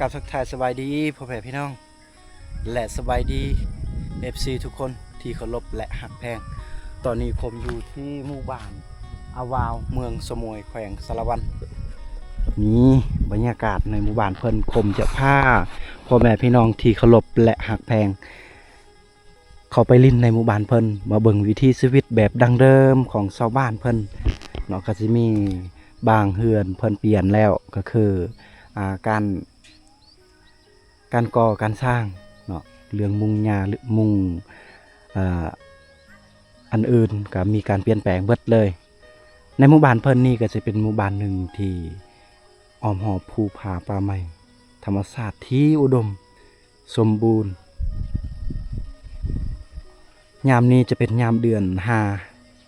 กราบทักทายสบายดีพ่อแม่พี่น้อง และสบายดี เอฟซี ทุกคนที่เคารพและฮักแพง ตอนนี้ผมอยู่ที่หมู่บ้านอาวาว เมืองสมวย แขวงสารวัน นี่บรรยากาศในหมู่บ้านเพิ่น ผมจะพาพ่อแม่พี่น้องที่เคารพและฮักแพง เข้าไปเล่นในหมู่บ้านเพิ่น มาเบิ่งวิถีชีวิตแบบดั้งเดิมของชาวบ้านเพิ่นเนาะ ก็สิมีบางเฮือนเพิ่นเปลี่ยนแล้ว ก็คือ อ่า การ การก่อการสร้างเนาะ เรื่องมุงหญ้า หรือมุง อ่า อันอื่นก็มีการเปลี่ยนแปลงเบิดเลย ในหมู่บ้านเพิ่นนี่ก็สิเป็นหมู่บ้านหนึ่งที่อ้อมฮอบภูผาป่าไม้ ธรรมชาติที่อุดมสมบูรณ์ ยามนี้จะเป็นยามเดือนห้า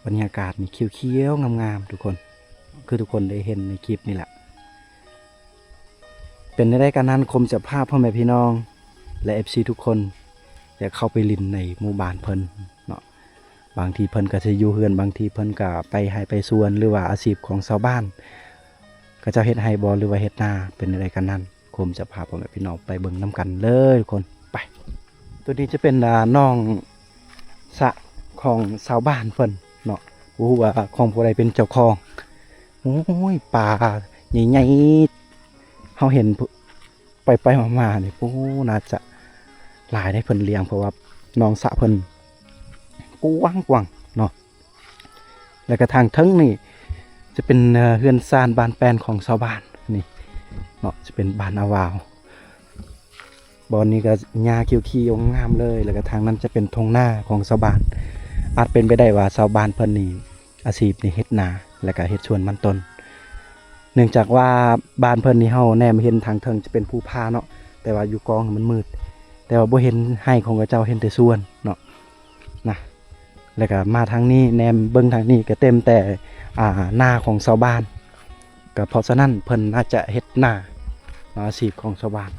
บรรยากาศนี่เขียวๆ งามๆ ทุกคน คือทุกคนได้เห็นในคลิปนี่แหละ เป็นจั่งใด๋กะนั้น คมจะพาพ่อแม่พี่น้อง และ เอฟซี ทุกคน จะเข้าไปเล่นในหมู่บ้านเพิ่นเนาะ บางทีเพิ่นก็สิอยู่เฮือน บางทีเพิ่นก็ไปไร่ไปสวน หรือว่าอาชีพของชาวบ้าน เขาเจ้าเฮ็ดไร่บ่ หรือว่าเฮ็ดนา เป็นจั่งใด๋กะนั้น คมจะพาพ่อแม่พี่น้องไปเบิ่งนำกันเลยทุกคน ไป ตัวนี้จะเป็น อ่า หนองสระของชาวบ้านเพิ่นเนาะ บ่ฮู้ว่าของผู้ใดเป็นเจ้าของ โอ้ย ปลาใหญ่ๆ เฮาเห็นไปๆ มาๆ นี่ โอ้ น่าจะหลายเด้เพิ่นเลี้ยง เพราะว่าหนองสระเพิ่นกว้างๆ เนาะ แล้วก็ทางเทิงนี่จะเป็น เอ่อ เฮือนซานบ้านแป้นของชาวบ้านนี่เนาะ จะเป็นบ้านอาวาว บ่อนนี้ก็หญ้าเขียวๆ งามเลย แล้วก็ทางนั้นจะเป็นท่งนาของชาวบ้าน อาจเป็นไปได้ว่าชาวบ้านเพิ่นนี่อาชีพนี่เฮ็ดนา แล้วก็เฮ็ดสวนมันต้น เนื่องจากว่าบ้านเพิ่นนี่เฮาแนมเห็นทางเทิงจะเป็นภูผาเนาะ แต่ว่าอยู่กองมันมืด แต่ว่าบ่เห็นไร่ของเขาเจ้า เห็นแต่สวนเนาะ นะ แล้วก็มาทางนี้ แนมเบิ่งทางนี้ก็เต็มแต่ อ่า นาของชาวบ้าน ก็เพราะฉะนั้นเพิ่นน่าจะเฮ็ดนาเนาะ อาชีพของชาวบ้าน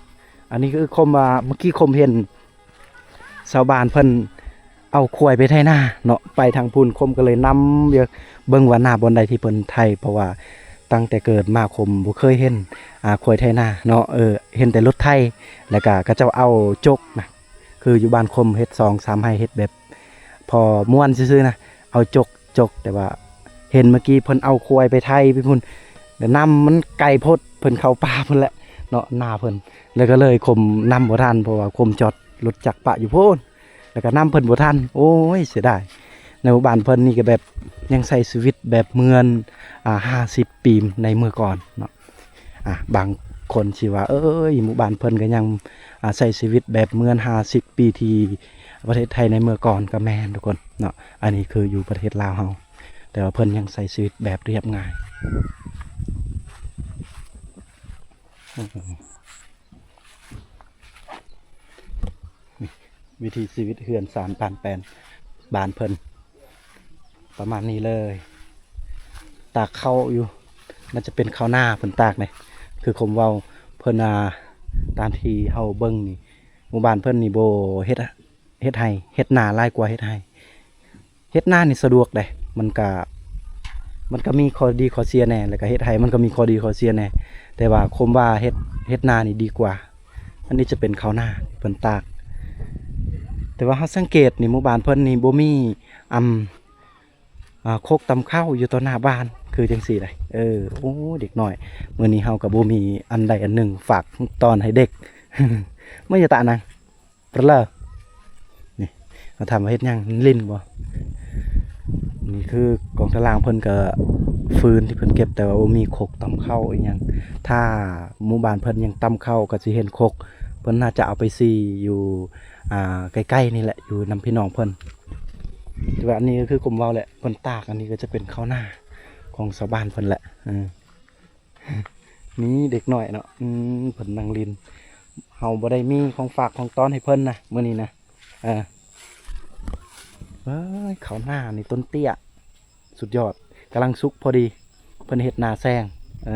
อันนี้ก็คือคมว่า เมื่อกี้คมเห็นชาวบ้านเพิ่นเอาควายไปไถนาเนาะ ไปทางพุ้น คมก็เลยนำเบิ่งว่านาบ่อนใดที่เพิ่นไถ เพราะว่าตั้งแต่เกิดมาคมบ่เคยเห็น อ่า ควายไถนาเนาะ เออ เห็นแต่รถไถ แล้วก็เขาเจ้าเอาจกนะ คืออยู่บ้านคมเฮ็ดสองสามไร่ เฮ็ดแบบพอม่วนซื่อๆ นะ เอาจก จก แต่ว่าเห็นเมื่อกี้เพิ่นเอาควายไปไถไปพุ้น แล้วนำมันไกลโพด เพิ่นเข้าป่าพุ้นแหละเนาะ นาเพิ่น แล้วก็เลยคมนำบ่ทัน เพราะว่าคมจอดรถจักรปะอยู่พุ้น แล้วก็นำเพิ่นบ่ทัน โอ้ย เสียดาย ในหมู่บ้านเพิ่นนี่ก็แบบยังใช้ชีวิตแบบเหมือน อ่า ห้าสิบปีในเมื่อก่อนเนาะ อ่ะ บางคนสิว่า เอ้ย หมู่บ้านเพิ่นก็ยัง อ่า ใช้ชีวิตแบบเหมือนห้าสิบปีที่ประเทศไทยในเมื่อก่อน ก็แม่นทุกคนเนาะ อันนี้คืออยู่ประเทศลาวเฮา แต่ว่าเพิ่นยังใช้ชีวิตแบบเรียบง่าย วิถีชีวิตเฮือนซานบ้านแป้น บ้านเพิ่นประมาณนี้เลย ตากข้าวอยู่ น่าจะเป็นข้าวนาเพิ่นตากนี่ คือคมเว้าเพิ่น อ่า ตามที่เฮาเบิ่งนี่ หมู่บ้านเพิ่นนี่บ่เฮ็ด เฮ็ดไร่ เฮ็ดนาหลายกว่าเฮ็ดไร่ เฮ็ดนานี่สะดวกเด้ มันก็ มันก็มีข้อดีข้อเสียแหน่ แล้วก็เฮ็ดไร่มันก็มีข้อดีข้อเสียแหน่ แต่ว่าคมว่าเฮ็ด เฮ็ดนานี่ดีกว่า ອັນນີ້ຈະເປັນເຂົ້ານາທີ່ເພິ່ນຕາກ ແຕ່ວ່າເຮົາສັງເກດນີ້ ໝູ່ບ້ານເພິ່ນນີ້ບໍ່ມີ ອຳ ອ່າ ຄົກຕຳເຂົ້າຢູ່ຕໍ່ໜ້າບ້ານ ຄືຈັ່ງຊີ້ໄດ໋. ເອີ ໂອ້ ເດັກນ້ອຍ ມື້ນີ້ເຮົາກໍບໍ່ມີອັນໃດອັນໜຶ່ງຝາກຕ້ອນໃຫ້ເດັກ ມາຢ່າຕະນາງ ປະເລີ ນີ້ ມາຖາມວ່າເຮັດຫຍັງ ຫຼິ້ນບໍ່? ນີ້ຄືກອງຕາລາງເພິ່ນກໍ ຟືນທີ່ເພິ່ນເກັບ ແຕ່ວ່າບໍ່ມີຄົກຕຳເຂົ້າອີ່ຫຍັງ. ຖ້າໝູ່ບ້ານເພິ່ນຍັງຕຳເຂົ້າ ກໍຊິເຫັນຄົກ ເພິ່ນໜ້າຈະເອົາໄປສີຢູ່ ອ່າ ໃກ້ໆນີ້ແຫຼະ ຢູ່ນຳພີ່ນ້ອງເພິ່ນ. ແຕ່ວ່າອັນນີ້ກໍຄືກົມເວົ້າແຫຼະ ເພິ່ນຕາກ ອັນນີ້ກໍຈະເປັນເຂົ້ານາຂອງຊາວບ້ານເພິ່ນແຫຼະ. ເອີ ນີ້ເດັກນ້ອຍເນາະ ອືມ ເພິ່ນນັ່ງຫຼິ້ນ ເຮົາບໍ່ໄດ້ມີຂອງຝາກຂອງຕ້ອນໃຫ້ເພິ່ນນະ ມື້ນີ້ນະ. ເອີ ເອີຍ ເຂົ້ານານີ້ຕົ້ນເຕ້ຍ ສຸດຍອດ ກຳລັງສຸກພໍດີ ເພິ່ນເຮັດນາແຊງ ເອີ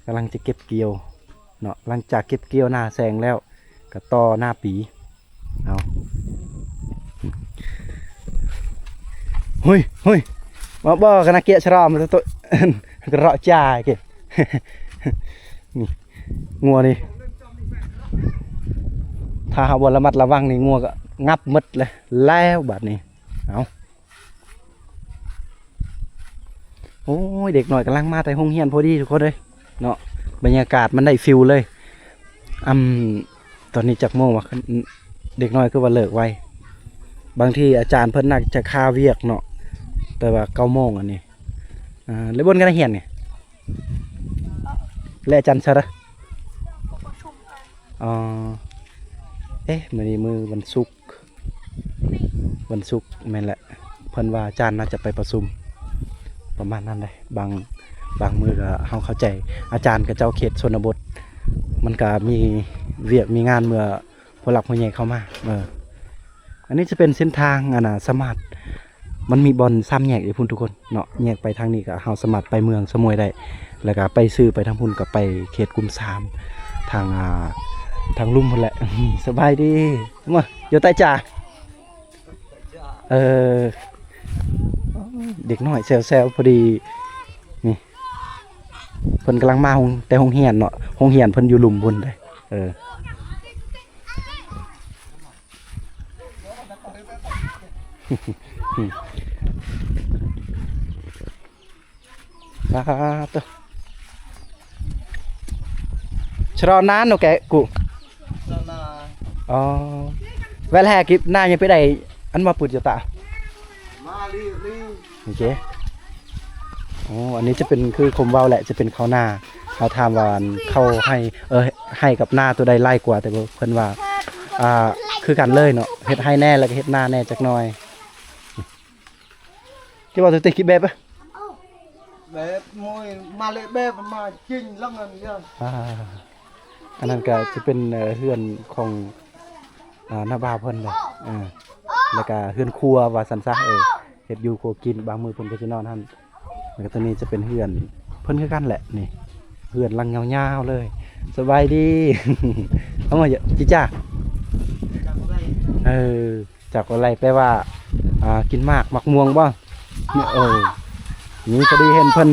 ກຳລັງຈະເກັບກ່ຽວເນາະ. ຫຼັງຈາກເກັບກ່ຽວນາແຊງແລ້ວ ກໍຕໍ່ນາປີ ເອົາ ຫຸຍ ຫຸຍ ມາບໍ່ ກະນະເກະຊະລອມ ກະເລາະຈາເກ ນີ້ ງົວນີ້ ຖ້າເຮົາບໍ່ລະມັດລະວັງນີ້ ງົວກໍງັບໝົດແຫຼະ ແລ້ວບາດນີ້. ເອົາ ໂອ້ຍ ເດັກນ້ອຍກຳລັງມາແຕ່ໂຮງຮຽນພໍດີທຸກຄົນເອີຍເນາະ ບັນຍາກາດມັນໄດ້ຟີລເລີຍ. ອຳ ຕອນນີ້ຈັກໂມງວະ? ເດັກນ້ອຍຄືວ່າເລີກໄວ ບາງທີອາຈານເພິ່ນໜ້າຈະຄາວຽກເນາະ ແຕ່ວ່າເກົ້າໂມງອັນນີ້. ອ່າ ແລ້ວບ່ອນກະນະຮຽນນີ້ ແລະ ອາຈານຊະລະ ອໍ ເອະ ມື້ນີ້ມື້ວັນສຸກ ວັນສຸກ ແມ່ນແຫຼະ ເພິ່ນວ່າອາຈານໜ້າຈະໄປປະຊຸມ ປະມານນັ້ນເດ້. ບາງ ບາງມື້ກໍເຮົາເຂົ້າໃຈ ອາຈານເຂົາເຈົ້າເຂດຊົນນະບົດ ມັນກໍມີວຽກມີງານເມື່ອຜູ້ຫຼັກຜູ້ໃຫຍ່ເຂົ້າມາ. ເອີ ອັນນີ້ຈະເປັນເສັ້ນທາງ ອັນນ່າ ສາມາດ ມັນມີບ່ອນສາມແຍກຢູ່ພຸ້ນທຸກຄົນເນາະ ແຍກໄປທາງນີ້ກໍເຮົາສາມາດໄປເມືອງສະໝວຍໄດ້ ແລ້ວກໍໄປຊື່ໄປທາງພຸ້ນກໍໄປເຂດກຸ່ມສາມ ທາງ ອ່າ ທາງລຸ່ມພຸ້ນແຫຼະ. ສະບາຍດີ ມາ ຢູ່ໃຕ້ຈາ ເອີ ເດັກນ້ອຍແຊວໆ ພໍດີນີ້ ເພິ່ນກຳລັງມາໂຮງ ແຕ່ໂຮງຮຽນເນາະ ໂຮງຮຽນເພິ່ນຢູ່ລຸ່ມພຸ້ນເດ້. ເອີ ປາດໂທ້ ຊະລອນານໂນແກະກູ ອໍ ແວລະແຮກິບນາຍັງໄປໄດ້ ອັນມາປຶດຢູ່ຕາ ໂອເຄ. ອໍ ອັນນີ້ຈະເປັນຄືຄົມເວົ້າແຫຼະ ຈະເປັນເຂົ້ານາ ເຮົາຖາມວ່າເຂົ້າໄຮ່ ເອີ ໄຮ່ກັບນາໂຕໃດຫຼາຍກວ່າ ແຕ່ເພິ່ນວ່າ ອ່າ ຄືກັນເລີຍເນາະ ເຮັດໄຮ່ແດ່ ແລ້ວກໍເຮັດນາແດ່ຈັກໜ່ອຍ. ເຈົ້າວ່າຕົວເອງກິນແບບ ແບບມວຍມາເລແບບມາຈິງລັງນັ້ນ ອ່າ ອັນນັ້ນກໍຈະເປັນ ເອີ ເຮືອນຂອງ ອ່າ ນ້າບ່າວເພິ່ນເດ້ ເອີ ແລ້ວກໍເຮືອນຄົວວ່າຊັ້ນຊະ ເອີ ເຮັດຢູ່ຄົວກິນ ບາງມື້ເພິ່ນກໍຊິນອນຫັ້ນ. ແລ້ວກໍຕົວນີ້ຈະເປັນເຮືອນເພິ່ນຄືກັນແຫຼະ ນີ້ ເຮືອນຫຼັງຍາວໆເລີຍ. ສະບາຍດີ ເອົາມາ ຈິຈ້າ ເອີ ຈາກກໍໄລ ແປວ່າ ອ່າ ກິນໝາກ ໝາກມ່ວງບໍ່? ເອີ ນີ້ພໍດີເຫັນເພິ່ນ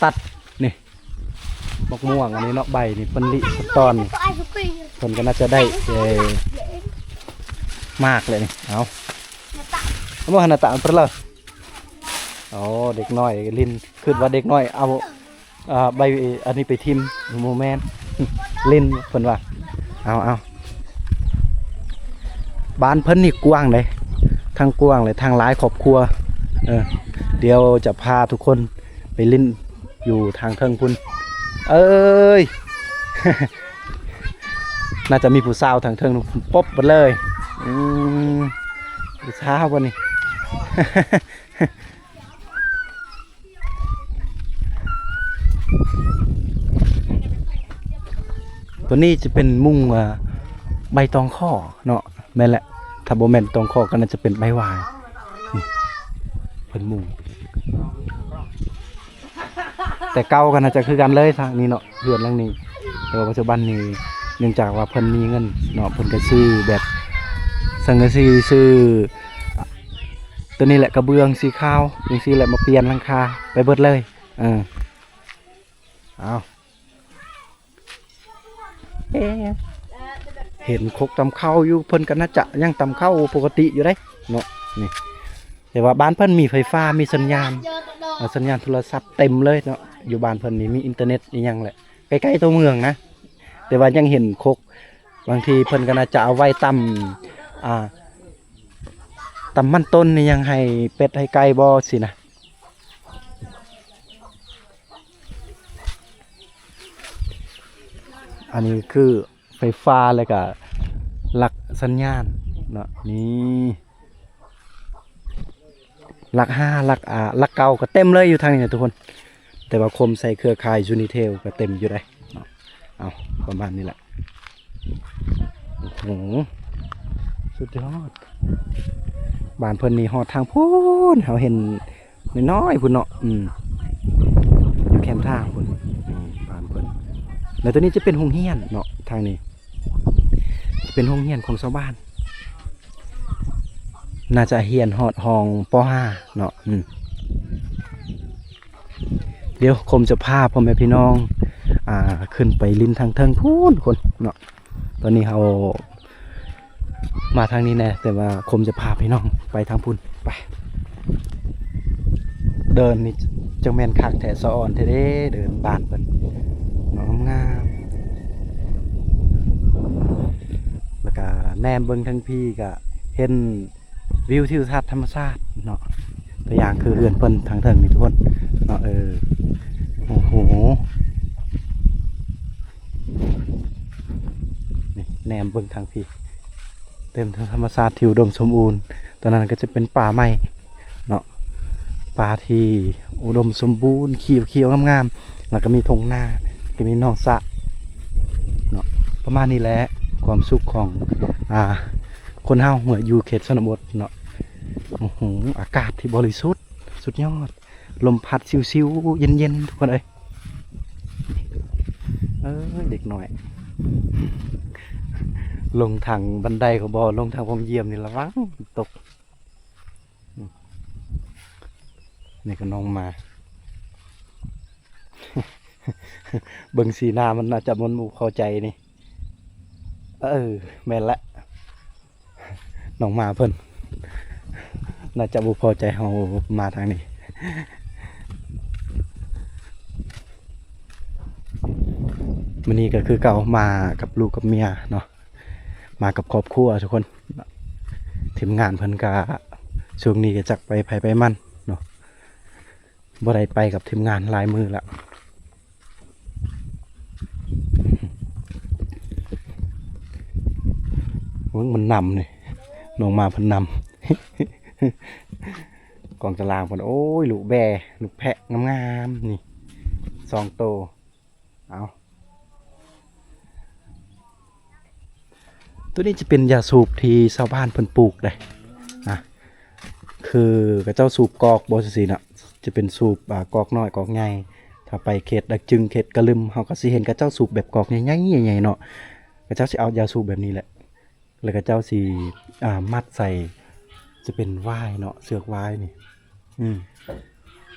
ຕັດ ນີ້ ໝາກມ່ວງອັນນີ້ເນາະ ໃບນີ້ເພິ່ນລິສະຕອນ ເພິ່ນກໍໜ້າຈະໄດ້ ເອີ ໝາກແຫຼະນີ້. ເອົາ ເອົາມາຫັ້ນນະ ຕາມໄປເລີຍ. ໂອ້ ເດັກນ້ອຍຫຼິ້ນ ຄິດວ່າເດັກນ້ອຍເອົາ ອ່າ ໃບອັນນີ້ໄປຖິ້ມ ບໍ່ແມ່ນ ຫຼິ້ນເພິ່ນວ່າ. ເອົາ ເອົາ ບ້ານເພິ່ນນີ້ກວ້າງເດ້ ທັງກວ້າງ ແລະ ທັງຫຼາຍຄອບຄົວ. ເອີ ດຽວຈະພາທຸກຄົນໄປຫຼິ້ນຢູ່ທາງເທິງພຸ້ນ. ເອີຍ ໜ້າຈະມີຜູ້ສາວທາງເທິງປຸບເບິດເລີຍ. ອືມ ຜູ້ສາວບໍ່ນີ້? ຕົວນີ້ຈະເປັນມຸງ ອ່າ ໃບຕອງຂໍເນາະ. ແມ່ນແຫຼະ ຖ້າບໍ່ແມ່ນຕອງຂໍກໍໜ້າຈະເປັນໃບຫວາຍ. ນີ້ ເພິ່ນມຸງ ແຕ່ເກົ່າກໍໜ້າຈະຄືກັນເລີຍທາງນີ້ເນາະ ເຮືອນຫຼັງນີ້. ແຕ່ວ່າປັດຈຸບັນນີ້ ເນື່ອງຈາກວ່າເພິ່ນມີເງິນເນາະ ເພິ່ນກໍຊື້ແບບສັງກະສີ ຊື້ ຕົວນີ້ແຫຼະ ກະເບື້ອງສີຂາວຈັ່ງຊີ້ແຫຼະ ມາປ່ຽນຫຼັງຄາໄປເບິດເລີຍ. ເອີ ເອົາ ເຫັນຄົກຕຳເຂົ້າຢູ່ ເພິ່ນກໍໜ້າຈະຍັງຕຳເຂົ້າປົກກະຕິຢູ່ເດ້ເນາະ ນີ້ ແຕ່ວ່າບ້ານເພິ່ນມີໄຟຟ້າ ມີສັນຍານ ເອົາສັນຍານໂທລະສັບເຕັມເລີຍເນາະ ຢູ່ບ້ານເພິ່ນນີ້ມີອິນເຕີເນັດອີ່ຫຍັງແຫຼະ ໃກ້ໆຕົວເມືອງນະ ແຕ່ວ່າຍັງເຫັນຄົກ ບາງທີເພິ່ນກໍໜ້າຈະເອົາໄວ້ຕຳ ອ່າ ຕຳມັນຕົ້ນອີ່ຫຍັງໃຫ້ເປັດໃຫ້ໄກ່ບໍ່ຊີ້ນະ. ອັນນີ້ຄືໄຟຟ້າ ແລ້ວກະຫຼັກສັນຍານເນາະ ນີ້ ຫຼັກຫ້າ ຫຼັກ ອ່າ ຫຼັກເກົ້າກໍເຕັມເລີຍຢູ່ທາງນີ້ນະທຸກຄົນ ແຕ່ວ່າຄົມໃສ່ເຄືອຂ່າຍຢູນິເທວກໍເຕັມຢູ່ເດ້ເນາະ ເອົາ ປະມານນີ້ແຫຼະ ໂອ້ໂຫ ສຸດຍອດ ບ້ານເພິ່ນນີ້ຮອດທາງພຸ້ນ ເຮົາເຫັນນ້ອຍໆພຸ້ນເນາະ ອືມ ຢູ່ແຄມທາງພຸ້ນ ນີ້ບ້ານເພິ່ນ ແລ້ວຕົວນີ້ຈະເປັນໂຮງຮຽນເນາະ ທາງນີ້ ເປັນໂຮງຮຽນຂອງຊາວບ້ານ ໜ້າຈະຮຽນຮອດຫ້ອງ ປໍຫ້າ ເນາະ ອືມ ດຽວຄົມຈະພາພໍ່ແມ່ພີ່ນ້ອງ ອ່າ ຂຶ້ນໄປຫຼິ້ນທາງເທິງພຸ້ນທຸກຄົນເນາະ ຕອນນີ້ເຮົາມາທາງນີ້ແດ່ ແຕ່ວ່າຄົມຈະພາພີ່ນ້ອງໄປທາງພຸ້ນ ໄປ ເດີ່ນນີ້ຈັ່ງແມ່ນຄັກແທ້ ສະອອນແທ້ເດ້ ເດີ່ນບ້ານເພິ່ນ ງາມໆ ແລ້ວກະແນມເບິ່ງທາງພີ້ກະເຫັນວິວທິວທັດທຳມະຊາດເນາະ ຕົວຢ່າງຄືເຮືອນເພິ່ນທາງເທິງນີ້ທຸກຄົນເນາະ ເອີ ໂອ້ໂຫ ນີ້ແນມເບິ່ງທາງພີ້ ເຕັມທຳມະຊາດທີ່ອຸດົມສົມບູນ ຕົວນັ້ນກໍຈະເປັນປ່າໄມ້ເນາະ ປ່າທີ່ອຸດົມສົມບູນ ຂຽວໆງາມໆ ແລ້ວກໍມີທົ່ງນາ ກໍມີໜອງສະເນາະ ປະມານນີ້ແຫຼະ ຄວາມສຸກຂອງ ອ່າ ຄົນເຮົາເມື່ອຢູ່ເຂດຊົນນະບົດເນາະ ໂອ້ໂຫ ອາກາດທີ່ບໍລິສຸດ ສຸດຍອດ ລົມພັດຊິວໆ ເຢັນໆ ທຸກຄົນເອີຍ ເອີຍ ເດັກນ້ອຍ ລົງທາງບັນໄດກໍບໍ່ ລົງທາງປ່ອງຢ້ຽມນີ້ລະວັງຕົກ ນີ້ກໍນ້ອງໝາ ເບິ່ງສີໜ້າມັນໜ້າຈະມັນບໍ່ພໍໃຈນີ້ ເອີ ແມ່ນລະ ນ້ອງໝາເພິ່ນໜ້າຈະບໍ່ພໍໃຈເຮົາມາທາງນີ້ ມື້ນີ້ກໍຄືເກົ່າ ມາກັບລູກກັບເມຍເນາະ ມາກັບຄອບຄົວທຸກຄົນ ທີມງານເພິ່ນກະຊ່ວງນີ້ກະຈັກໄປໃຜໄປມັນເນາະ ບໍ່ໄດ້ໄປກັບທີມງານຫຼາຍມື້ລະ ເບິ່ງມັນນຳນີ້ ນ້ອງໝາເພິ່ນນຳ ກອງຕະລາງເພິ່ນ ໂອ້ຍ ລູກແບ້ ລູກແພະງາມໆ ນີ້ ສອງໂຕ ເອົາ ໂຕນີ້ຈະເປັນຢາສູບທີ່ຊາວບ້ານເພິ່ນປູກເດ້ ນະ ຄືເຂົາເຈົ້າສູບກອກບໍ່ ຈັ່ງຊີ້ນະ ຈະເປັນສູບ ອ່າ ກອກນ້ອຍກອກໃຫຍ່ ຖ້າໄປເຂດດາກຈຶງ ເຂດກະລຶມ ເຮົາກໍຊິເຫັນເຂົາເຈົ້າສູບແບບກອກໃຫຍ່ໆ ໃຫຍ່ໆເນາະ ເຂົາເຈົ້າຊິເອົາຢາສູບແບບນີ້ແຫຼະ ແລ້ວເຂົາເຈົ້າຊິ ອ່າ ມັດໃສ່ ຈະເປັນຫວາຍເນາະ ເຊືອກຫວາຍນີ້ ອືມ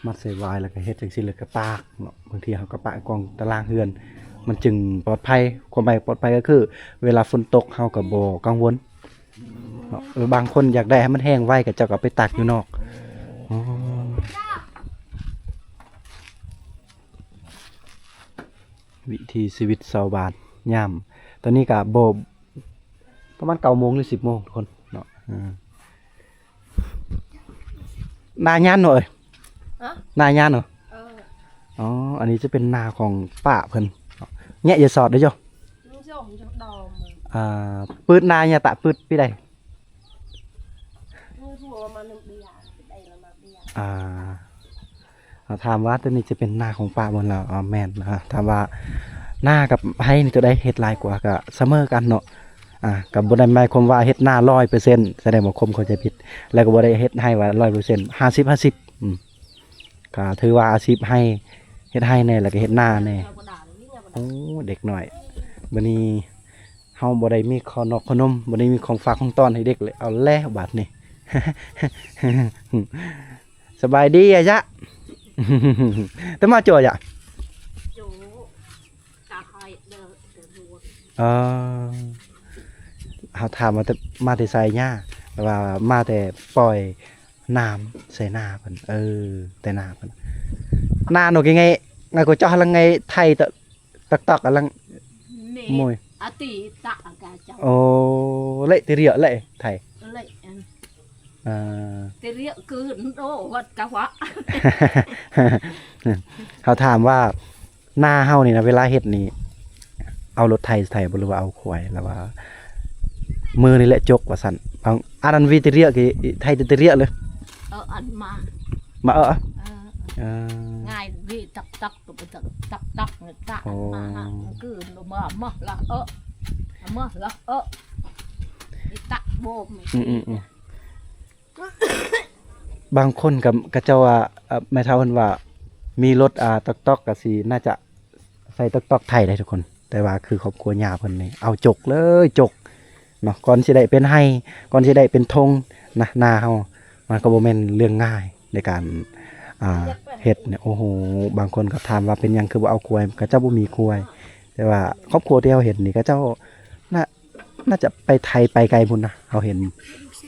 ມັດໃສ່ຫວາຍ ແລ້ວກໍເຮັດຈັ່ງຊີ້ ແລ້ວກໍຕາກເນາະ ບາງທີເຮົາກໍປະກອງຕະລາງເຮືອນ ມັນຈຶ່ງປອດໄພ ຄວາມໝາຍປອດໄພກໍຄື ເວລາຝົນຕົກເຮົາກໍບໍ່ກັງວົນເນາະ ເອີ ບາງຄົນຢາກໄດ້ໃຫ້ມັນແຫ້ງໄວ ກໍເຈົ້າກໍເອົາໄປຕາກຢູ່ນອກ ອໍ ວິຖີຊີວິດຊາວບ້ານຍາມ ຕອນນີ້ກໍບໍ່ ປະມານເກົ້າໂມງ ຫຼື ສິບໂມງ ທຸກຄົນເນາະ ເອີ ນາຍານເນາະເອີຍ ຮະ? ນາຍານເນາະ ເອີ ອໍ ອັນນີ້ຈະເປັນນາຂອງປ້າເພິ່ນ ແຍະຢ່າສອດເດີໂຍ ອ່າ ປືດນາຍາຕະປືດປີໃດ? ອ່າ ເຮົາຖາມວ່າໂຕນີ້ຈະເປັນນາຂອງປ້າບໍ່ລາວ? ອາ ແມ່ນນະ. ຖາມວ່ານາກັບໄຮ່ນີ້ໂຕໃດເຮັດຫຼາຍກວ່າ? ກະສະເໝີກັນເນາະ. ອາ ກະບໍ່ໄດ້ໝາຍຄວາມວ່າເຮັດນາຮ້ອຍເປີເຊັນ ສະແດງວ່າຄວາມເຂົ້າໃຈຜິດ ແລະ ກະບໍ່ໄດ້ເຮັດໄຮ່ວ່າຮ້ອຍເປີເຊັນ ຫ້າສິບຫ້າສິບ. ອືມ ກະຖືວ່າອາຊີບໄຮ່ ເຮັດໄຮ່ແດ່ ແລ້ວກະເຮັດນາແດ່. ໂອ້ ເດັກນ້ອຍ ບາດນີ້ເຮົາບໍ່ໄດ້ມີຂອງນອກຂະໜົມ ບໍ່ໄດ້ມີຂອງຝາກຂອງຕ້ອນໃຫ້ເດັກເລີຍ ເອົາແລ້ວບາດນີ້. ສະບາຍດີອາຍະ ຕະມາໂຈອາຍະ. ເອີ ເຮົາຖາມວ່າແຕ່ ມາແຕ່ໃສຍ່າ ແປວ່າມາແຕ່ປ່ອຍນ້ຳໃສ່ນາເພິ່ນ. ເອີ ແຕ່ນາເພິ່ນ ນາໂນກິໄງ ງາໂກຈອກລັງໄງໄທຕະ ຕອກໆ ອະລັງ ໂມຍ ອາຕິຕະກະຈະ ໂອ ເລະຕິເຣຍເລະໄທ ເລະ ອ່າ ຕິເຣຍຄືນໂດວັດກະວະ. ເຮົາຖາມວ່າ ນາເຮົານີ້ນະ ເວລາເຮັດນີ້ ເອົາລົດໄຖໄຖບໍ່ ຫຼືວ່າເອົາຄວາຍ ລະວ່າມືນີ້ແຫຼະຈົກວ່າຊັ້ນ. ອັນນັ້ນວີຕິເຣຍ ໄທຕິເຣຍເລີຍ ເອີ ອັນມາ ມາເອີ ເອີ ເອີ ງ່າຍວີຕັກໆ ຕັກໆ ຕັກໆ ມາ ຄືມາ ມາລະເອີ ມາລະເອີ ອີຕັກໂບມ ອືມໆ ບາງຄົນກໍ ເຂົາເຈົ້າວ່າ ເອີ ແມ່ເຖົ້າເພິ່ນວ່າ ມີລົດ ອາ ຕອກໆ ກໍຊິໜ້າຈະໃສ່ຕອກໆ ໄຖໄດ້ທຸກຄົນ ແຕ່ວ່າຄືຄອບຄົວຍ່າເພິ່ນນີ້ ເອົາຈົກເລີຍ ຈົກເນາະ ກ່ອນຊິໄດ້ເປັນໄຮ່ ກ່ອນຊິໄດ້ເປັນທົ່ງນະ ນາເຮົາ ມັນກໍບໍ່ແມ່ນເລື່ອງງ່າຍໃນການ ອ່າ ເຮັດນີ້. ໂອ້ໂຫ ບາງຄົນກໍຖາມວ່າ ເປັນຫຍັງຄືບໍ່ເອົາຄວາຍ ເຂົາເຈົ້າບໍ່ມີຄວາຍ ແຕ່ວ່າຄອບຄົວທີ່ເຮົາເຫັນນີ້ ເຂົາເຈົ້າ ໜ້າ ໜ້າຈະໄປໄຖໄປໄກພຸ້ນນະ ເຮົາເຫັນ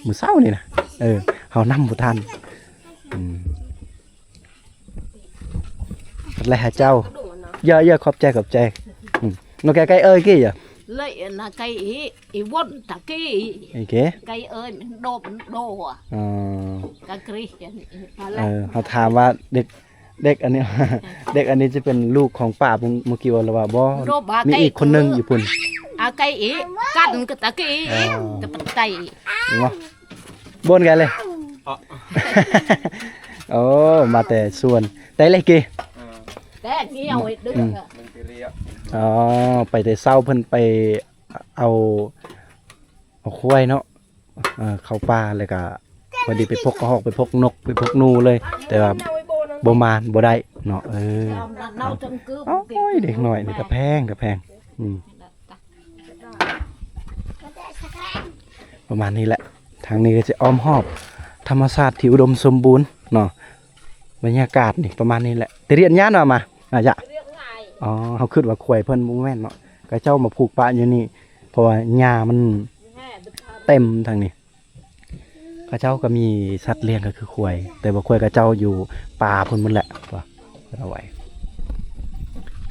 ມື້ເຊົ້ານີ້ນະ ເອີ ເຮົານຳບໍ່ທັນ ອືມ ແລະໃຫ້ເຈົ້າ ເຢີະໆ ຂອບໃຈ ຂອບໃຈ ອືມ ໂນແກໄກເອີຍກີ້ ເລີຍນະໄກອີ ອີວົນຕະກີ້ ເອີ ໄກເອີຍ ມັນໂດ ມັນໂດ ເອີ ກະກຣີ ເອີ ເຮົາຖາມວ່າເດັກ ເດັກອັນນີ້ ເດັກອັນນີ້ຈະເປັນລູກຂອງປ້າເມື່ອ ເມື່ອກີ້ວ່າ ຫຼືວ່າບໍ່ ມີອີກຄົນໜຶ່ງຢູ່ພຸ້ນ ອາໄກອີ ກັນກະຕະກີ້ ເອີ ກະປະໄຕເນາະ ບ່ອນກັນເລີຍ ໂອ້ ມາແຕ່ສວນ ແຕ່ເລກກີ ແຕ່ງຽວເດີ ອືມ ອໍ ໄປແຕ່ເຊົ້າ ເພິ່ນໄປເອົາ ເອົາຄວາຍເນາະ ເອີ ເຂົ້າປ່າ ແລ້ວກະພໍດີໄປພົກກະຮອກ ໄປພົກນົກ ໄປພົກໜູເລີຍ ແຕ່ວ່າບໍ່ມານ ບໍ່ໄດ້ເນາະ ເອີ ໂອ້ຍ ເດັກນ້ອຍນີ້ກະແພງ ກະແພງ ອືມ ປະມານນີ້ແຫຼະ ທາງນີ້ກະຈະອ້ອມຮອບທຳມະຊາດທີ່ອຸດົມສົມບູນເນາະ ບັນຍາກາດນີ້ປະມານນີ້ແຫຼະ ແຕ່ລຽນຍານວ່າມາ ອາຍະ ອໍ ເຮົາຄິດວ່າຄວາຍເພິ່ນ ບໍ່ແມ່ນເນາະ ເຂົາເຈົ້າມາຜູກປະຢູ່ນີ້ ເພາະວ່າຫຍ້າມັນເຕັມທາງນີ້ ເຂົາເຈົ້າກໍມີສັດລ້ຽງກໍຄືຄວາຍ ແຕ່ວ່າຄວາຍເຂົາເຈົ້າຢູ່ປ່າພຸ້ນໝົດແຫຼະ ວ່າເອົາໄວ້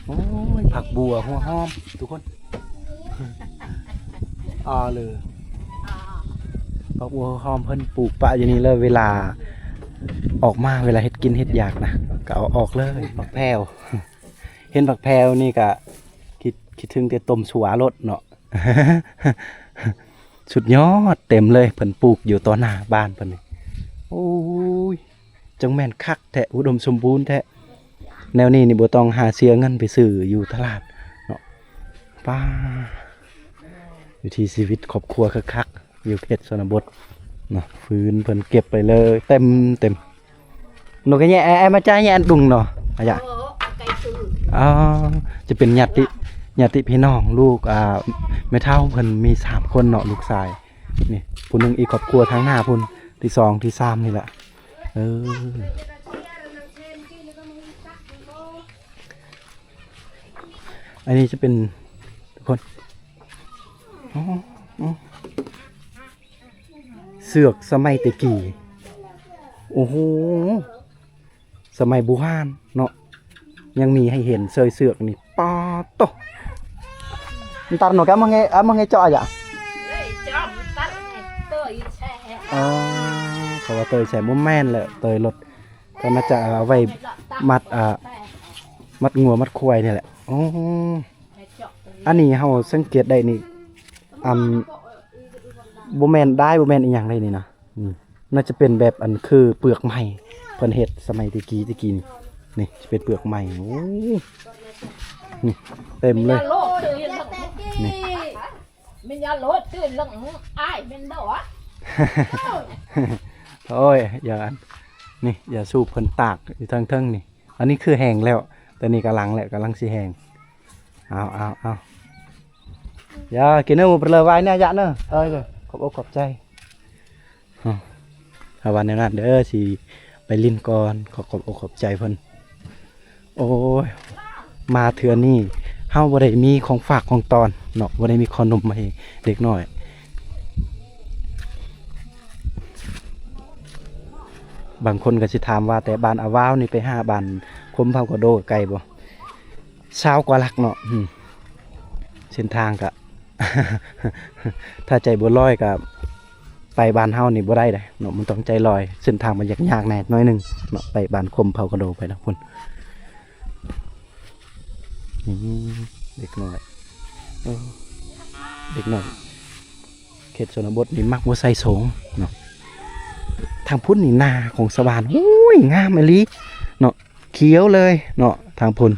ໂອ້ຍ ຜັກບົ່ວຫົວຫອມທຸກຄົນ ອາເລີ ຜັກບົ່ວຫົວຫອມເພິ່ນປູກປະຢູ່ນີ້ເລີຍ ເວລາອອກມາ ເວລາເຮັດກິນເຮັດຢາກນະ ກໍເອົາອອກເລີຍ ຜັກແພວ ເຫັນຜັກແພວນີ້ກະຄິດ ຄິດເຖິງແຕ່ຕົ້ມຊົ່ວໂລດເນາະ ສຸດຍອດ ເຕັມເລີຍ ເພິ່ນປູກຢູ່ຕໍ່ໜ້າບ້ານເພິ່ນນີ້ ໂອ້ຍ ຈັ່ງແມ່ນຄັກແທ້ ອຸດົມສົມບູນແທ້ ແນວນີ້ນີ້ບໍ່ຕ້ອງຫາເສຍເງິນໄປຊື້ຢູ່ຕະຫຼາດເນາະ ປ້າ ວິຖີຊີວິດຄອບຄົວຄັກໆ ຢູ່ເຂດຊົນນະບົດເນາະ ຟືນເພິ່ນເກັບໄປເລີຍ ເຕັມ ເຕັມ ໂນກະແຍະ ແອ ແອ ມາຈາແຍະອັນດຸງເນາະ ອາຍະ ອໍ ຈະເປັນຍາດຕິ ຍາດຕິພີ່ນ້ອງ ລູກ ອ່າ ແມ່ເຖົ້າເພິ່ນມີສາມຄົນເນາະ ລູກຊາຍ ນີ້ ຜູ້ໜຶ່ງອີກຄອບຄົວທາງໜ້າພຸ້ນ ທີສອງ ທີສາມນີ້ແຫຼະ ເອີ ອັນນີ້ຈະເປັນ ທຸກຄົນ ອໍ ອໍ ເຊືອກສະໄໝແຕ່ກີ້ ໂອ້ໂຫ ສະໄໝບູຮານເນາະ ຍັງມີໃຫ້ເຫັນເຊີຍເຊືອກນີ້ ປາດໂທ້ ມັນຕັດເນາະ ກະມາເງ ອາ ມາເງເຈາະອາຍະ ອໍ ເຂົາວ່າເຕີຍແຊ ບໍ່ແມ່ນແຫຼະ ເຕີຍລົດ ກໍໜ້າຈະເອົາໄວ້ມັດ ອາ ມັດງົວມັດຄວາຍນີ້ແຫຼະ ອໍ ອັນນີ້ເຮົາສັງເກດໄດ້ນີ້ ອຳ ບໍ່ແມ່ນດ້າຍ ບໍ່ແມ່ນອີ່ຫຍັງເລີຍນີ້ນະ ອືມ ໜ້າຈະເປັນແບບອັນຄືເປືອກໄມ້ ເພິ່ນເຮັດສະໄໝແຕ່ກີ້ ແຕ່ກີ້ນີ້ ນີ້ຈະເປັນເປືອກໄມ້ ໂອ້ ນີ້ເຕັມເລີຍ ນີ້ ແມ່ນຢາໂລດຕື່ນເລື່ອງອ້າຍແມ່ນບໍ່ວະ ໂອ້ຍ ຢາ ນີ້ຢາສູບເພິ່ນຕາກຢູ່ທາງເທິງນີ້ ອັນນີ້ຄືແຫ້ງແລ້ວ ແຕ່ນີ້ກຳລັງແຫຼະ ກຳລັງຊິແຫ້ງ ເອົາ ເອົາ ເອົາ ຢາກິນເນີ ໝູ່ເພິ່ນເລີວາຍແດ່ ຢາເນີ ເອີ ຂອບອົກຂອບໃຈ ເຮົາວ່າແນວນັ້ນເດີ ຊິໄປຫຼິ້ນກ່ອນ ຂໍຂອບອົກຂອບໃຈເພິ່ນ ໂອ້ຍ ມາເທື່ອນີ້ ເຮົາບໍ່ໄດ້ມີຂອງຝາກຂອງຕ້ອນເນາະ, ບໍ່ໄດ້ມີຂະໜົມໃຫ້ເດັກນ້ອຍ. ບາງຄົນກໍຊິຖາມວ່າ ແຕ່ບ້ານອາວາວນີ້ໄປຫາບ້ານຄົມເຜົ່າກະໂດໄກບໍ່? ຊາວກວ່າຫຼັກເນາະ. ອືມ ເສັ້ນທາງກະ ຖ້າໃຈບົວລອຍກະໄປບ້ານເຮົານີ້ບໍ່ໄດ້ເດ້ເນາະ, ມັນຕ້ອງໃຈລອຍ. ເສັ້ນທາງມັນຍາກໆແດ່ໜ້ອຍໜຶ່ງເນາະ, ໄປບ້ານຄົມເຜົ່າກະໂດໄປທາງພຸ້ນ. ນີ້ເດັກນ້ອຍ ເອີ ເດັກນ້ອຍເຂດຊົນນະບົດນີ້ມັກບໍ່ໃສ່ໂສງເນາະ. ທາງພຸ້ນນີ້ນາຂອງຊາວບ້ານ ໂອ້ຍ ງາມອີ່ຫຼີເນາະ, ຂຽວເລີຍເນາະ ທາງພຸ້ນ.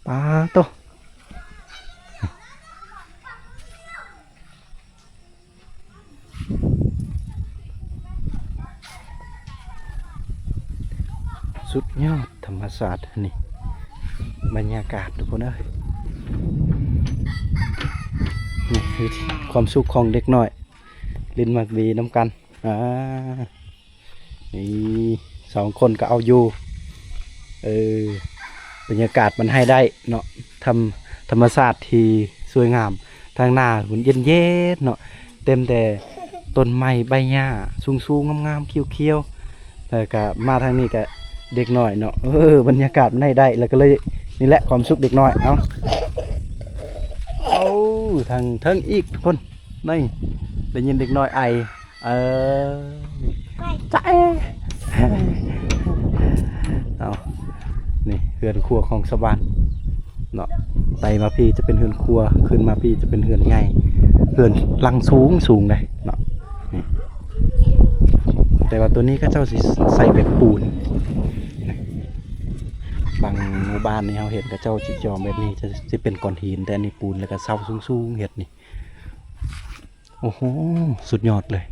ປາໂຕ ສຸດຍອດທຳມະຊາດນີ້ ບັນຍາກາດທຸກຄົນເອີຍ. ນີ້ຄືຄວາມສຸກຂອງເດັກນ້ອຍ ຫຼິ້ນໝາກເບນຳກັນ. ອ່າ ນີ້ສອງຄົນກໍເອົາຢູ່. ເອີ ບັນຍາກາດມັນໃຫ້ໄດ້ເນາະ, ທຳ ທຳມະຊາດທີ່ສວຍງາມ. ທາງໜ້າພຸ້ນເຢັນໆເນາະ, ເຕັມແຕ່ຕົ້ນໄມ້ໃບຫຍ້າສູງໆງາມໆຂຽວໆ. ແລ້ວກະມາທາງນີ້ກະເດັກນ້ອຍເນາະ. ເອີ ບັນຍາກາດມັນໃຫ້ໄດ້ ແລ້ວກໍເລີຍ ນີ້ແຫຼະຄວາມສຸກເດັກນ້ອຍ. ເອົາ ໂອ້ ທາງເທິງອີກທຸກຄົນ. ນີ້ ໄດ້ຍິນເດັກນ້ອຍໄອ. ເອີ ຈະເອ ເອົາ ນີ້ເຮືອນຄົວຂອງຊາວບ້ານເນາະ. ໄຕ່ມາພີ້ຈະເປັນເຮືອນຄົວ, ຂຶ້ນມາພີ້ຈະເປັນເຮືອນໃຫຍ່, ເຮືອນຫຼັງສູງໆເດ້ເນາະ. ນີ້ ແຕ່ວ່າໂຕນີ້ເຂົາເຈົ້າຊິໃສ່ແບບປູນ. ບາງໝູ່ບ້ານນີ້ເຮົາເຫັນເຂົາເຈົ້າຊິຈອມແບບນີ້ ຈະ ຊິເປັນກ້ອນຫີນ, ແຕ່ອັນນີ້ປູນ ແລ້ວກໍເສົາສູງໆເຮັດນີ້. ໂອ້ໂຫ ສຸດຍອດເລີຍ.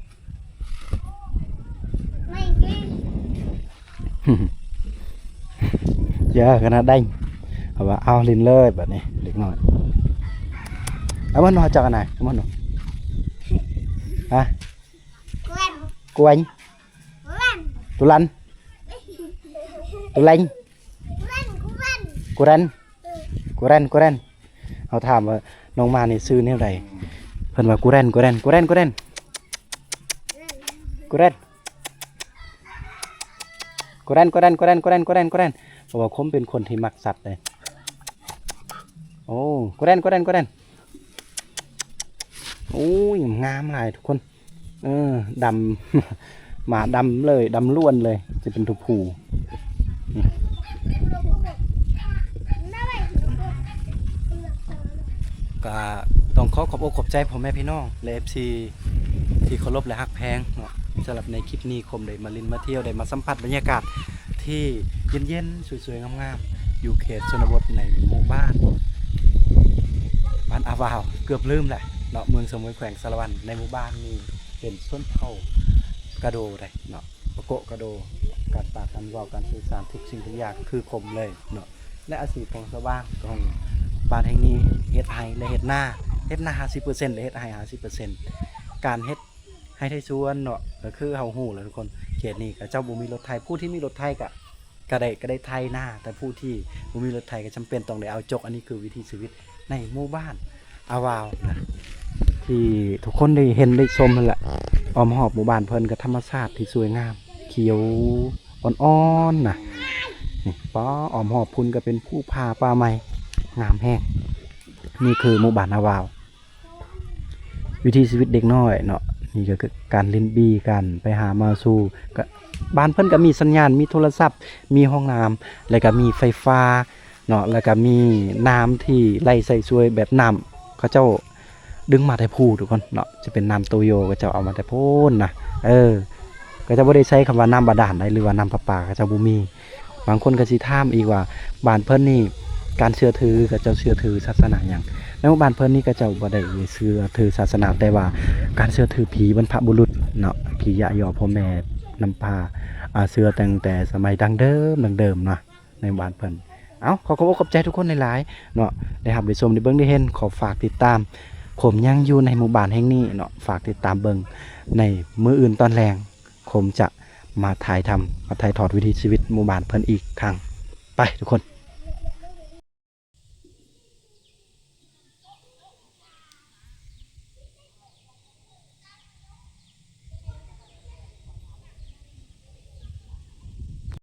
ເຢີຂະໜາດໃດ ເຂົາວ່າ ເອົາຫຼິ້ນເລີຍບາດນີ້ເດັກນ້ອຍ. ເອົາມັນມາຈັກອັນນະ ເອົາມັນມາ ຮະ ກວນ ກວນ ຕຸລັນ ຕຸແລງ ກວນ ກວນ ກວນ ກວນ. ເຮົາຖາມວ່ານ້ອງໝານີ້ຊື່ແນວໃດ ເພິ່ນວ່າ ກູແຣນ ກູແຣນ ກູແຣນ ກູແຣນ ກູແຣນ ກູແຣນ ກູແຣນ ກູແຣນ ກູແຣນ ກູແຣນ ກູແຣນ. ເພາະວ່າຄົມເປັນຄົນທີ່ມັກສັດເດ້. ໂອ້ ກູແຣນ ກູແຣນ ກູແຣນ. ໂອ້ຍ ງາມຫຼາຍທຸກຄົນ. ເອີ ດຳ ໝາດຳເລີຍ ດຳລ້ວນເລີຍ ຈະເປັນໂຕຜູ້. ກໍຕ້ອງຂໍຂອບອົກຂອບໃຈພໍ່ແມ່ພີ່ນ້ອງ ແລະ ເອັຟຊີ ທີ່ເຄົາລົບ ແລະ ຮັກແພງເນາະ. ສຳລັບໃນຄລິບນີ້ ຄົມໄດ້ມາຫຼິ້ນມາທ່ຽວ ໄດ້ມາສຳຜັດບັນຍາກາດທີ່ເຢັນໆ ສວຍໆ ງາມໆ ຢູ່ເຂດຊົນນະບົດ ໃນໝູ່ບ້ານ ບ້ານອາວາວ ເກືອບລືມແຫຼະເນາະ ເມືອງສະໝວຍ ແຂວງສາລະວັນ. ໃນໝູ່ບ້ານນີ້ເປັນຊົນເຜົ່າກະໂດໄດ໋ເນາະ, ປະໂກະກະໂດ, ການປາກການເວົ້າ ການສື່ສານ ທຸກສິ່ງທຸກຢ່າງຄືຄົມເລີຍເນາະ. ແລະ ອາຊີບຂອງຊາວບ້ານຂອງບ້ານແຫ່ງນີ້ ເຮັດໄຮ່ ແລະ ເຮັດນາ, ເຮັດນາຫ້າສິບເປີເຊັນ ແລະ ເຮັດໄຮ່ຫ້າສິບເປີເຊັນ. ການເຮັດໄຮ່ໄຖສວນເນາະ ກໍຄືເຮົາຮູ້ແຫຼະທຸກຄົນ, ເຂດນີ້ເຂົາເຈົ້າບໍ່ມີລົດໄຖ, ຜູ້ທີ່ມີລົດໄຖກໍ ກໍໄດ້ ກໍໄດ້ໄຖນາ, ແຕ່ຜູ້ທີ່ບໍ່ມີລົດໄຖກໍຈຳເປັນຕ້ອງໄດ້ເອົາຈົກ. ອັນນີ້ຄືວິຖີຊີວິດໃນໝູ່ບ້ານອາວາວນະ ທີ່ທຸກຄົນໄດ້ເຫັນໄດ້ຊົມຫັ້ນແຫຼະ. ອ້ອມຮອບໝູ່ບ້ານເພິ່ນກໍທຳມະຊາດທີ່ສວຍງາມ ຂຽວອ່ອນໆນະ. ນີ້ ປ້າ ອ້ອມຮອບພຸ້ນກໍເປັນພູຜາປ່າໄມ້ ງາມແຮງ. ນີ້ຄືໝູ່ບ້ານອາວາວ. ວິຖີຊີວິດເດັກນ້ອຍເນາະ, ນີ້ກໍຄືການຫຼິ້ນບີ້ກັນ ໄປຫາມາສູ່. ກໍບ້ານເພິ່ນກໍມີສັນຍານ ມີໂທລະສັບ ມີຫ້ອງນ້ຳ ແລ້ວກໍມີໄຟຟ້າເນາະ, ແລ້ວກໍມີນ້ຳທີ່ໄຫຼໃສ່ສວຍ ແບບນ້ຳເຂົາເຈົ້າດຶງມາແຕ່ພູທຸກຄົນເນາະ, ຈະເປັນນ້ຳໂຕໂຍ ເຂົາເຈົ້າເອົາມາແຕ່ພຸ້ນນະ. ເອີ ເຂົາເຈົ້າບໍ່ໄດ້ໃຊ້ຄຳວ່ານ້ຳບາດານໃດ ຫຼືວ່ານ້ຳປະປາ ເຂົາເຈົ້າບໍ່ມີ. ບາງຄົນກໍຊິຖາມອີກວ່າ ບ້ານເພິ່ນນີ້ການເຊື່ອຖື ເຂົາເຈົ້າເຊື່ອຖືສາສະໜາຫຍັງ? ໃນໝູ່ບ້ານເພິ່ນນີ້ເຂົາເຈົ້າບໍ່ໄດ້ເຊື່ອຖືສາສະໜາ, ແຕ່ວ່າການເຊື່ອຖືຜີບັນພະບຸລຸດເນາະ, ຜີຢະຢໍພໍ່ແມ່ນຳພາ, ອາ, ເຊື່ອຕັ້ງແຕ່ສະໄໝດັ້ງເດີມ, ດັ້ງເດີມເນາະ ໃນໝູ່ບ້ານເພິ່ນ. ເອົ້າ, ຂໍຂອບອົກຂອບໃຈທຸກຄົນຫຼາຍໆເນາະ, ໄດ້ຮັບໄດ້ຊົມໄດ້ເບິ່ງໄດ້ເຫັນ. ຂໍຝາກຕິດຕາມ ຄົມຍັງຢູ່ໃນໝູ່ບ້ານແຫ່ງນີ້ເນາະ, ຝາກຕິດຕາມເບິ່ງໃນມື້ອື່ນຕອນແລງ. ຄົມຈະມາຖ່າຍທຳ ມາຖ່າຍທອດວິຖີຊີວິດໝູ່ບ້ານເພິ່ນອີກຄັ້ງ. ໄປທຸກຄົນ.